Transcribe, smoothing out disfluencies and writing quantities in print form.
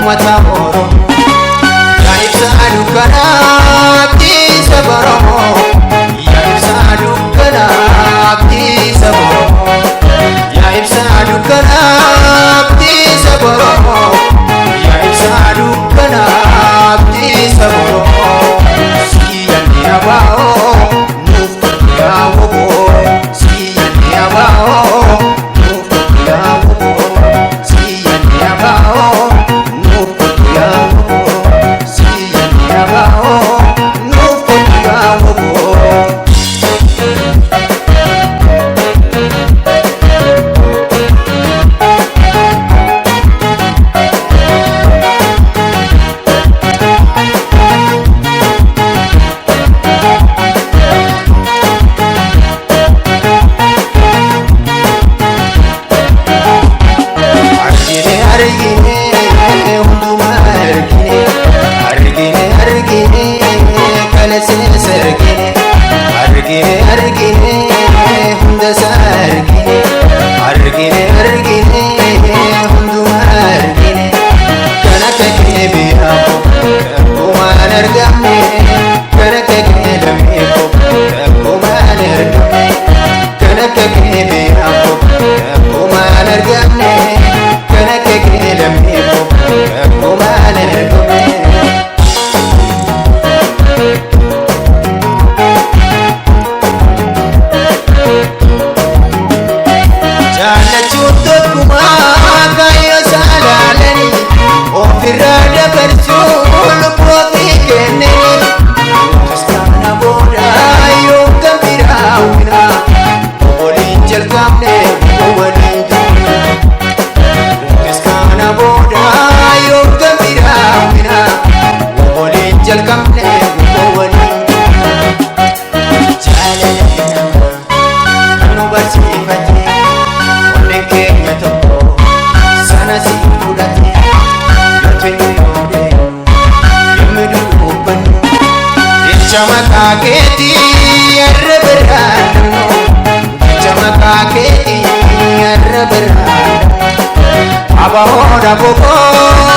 Uummata Oromoo. Yaa ibsaa dukkanaa abdii saba Oromoo. Yaa ibsaa dukkanaa abdii saba Oromoo. Yaa ibsaa dukkanaa abdii saba Oromoo. Yaa ibsaa dukkanaa abdii saba Oromoo. Siyyanni abaa'oo nuuf yaa woboo. Siyyanni abaa'oo nuuf yaa woboo. Siyyanni abaa'oo nuuf yaa woboo. Siyyanni abaa'oo nuuf yaa woboo. Argine argine hundumaa argine, argine argine kaleessees argine, argine argine hundasaa argine, argine argine hundumaa argine, kan akka kee biyyaa koo takkumaan argamne, kan akka kee lammii koo takkumaan argamne, kan akka kee biyyaa koo takkumaan argamne, kan akka kee lammii koo takkumaan argamne. Jaallachuun tokkummaa kaayyoo saalaalanii ofirraa dabarsuu lubbuu ofii kennanii. Kiristaana booda yoo kan biraa hawwina, waliin jalqabne waliin duuna. Kiristaana booda yoo kan biraa hawwina, waliin jalqabne waliin duuna. Jaalala namaa kan nu barsiifate, onneen keenya tokko sana si fudhate, yoo teenyu yoo deemu yemmuu dubbannu, jecha maqaa keetii arra biraan dhabnu, jecha maqaa keetii arra biraan dhabnu. Abahoodha boboo